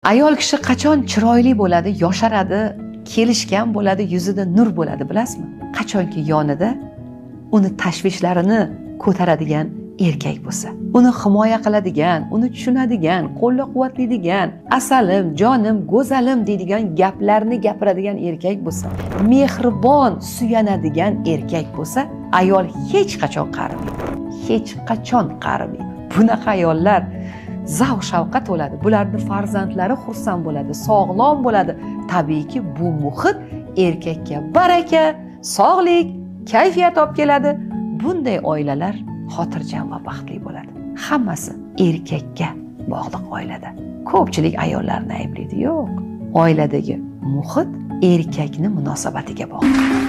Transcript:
Ayol kishi qachon chiroyli bo'ladi, yosharadi, kelishgan bo'ladi, yuzida nur bo'ladi, bilasizmi? Qachonki yonida uni tashvishlarini ko'taradigan erkak bo'lsa, uni himoya qiladigan, uni tushunadigan, qo'llab-quvvatlaydigan, asalim, jonim, go'zalim deydigan gaplarni gapiradigan erkak bo'lsa, mehribon, suyanadigan erkak bo'lsa, ayol hech qachon qarimaydi. Hech qachon qarimaydi. Bunaqa ayollar zavq shavqqa to'ladi. Bularni farzandlari xursand bo'ladi, sog'lom bo'ladi. Tabiiyki, bu muhit erkakka baraka, sog'lik, kayfiyat olib keladi. Bunday oilalar xotirjam va baxtli bo'ladi. Hammasi erkakka bog'liq oilada. Ko'pchilik ayollarni ayblaydi. Yo'q. Oiladagi muhit erkakni munosabatiga bog'liq.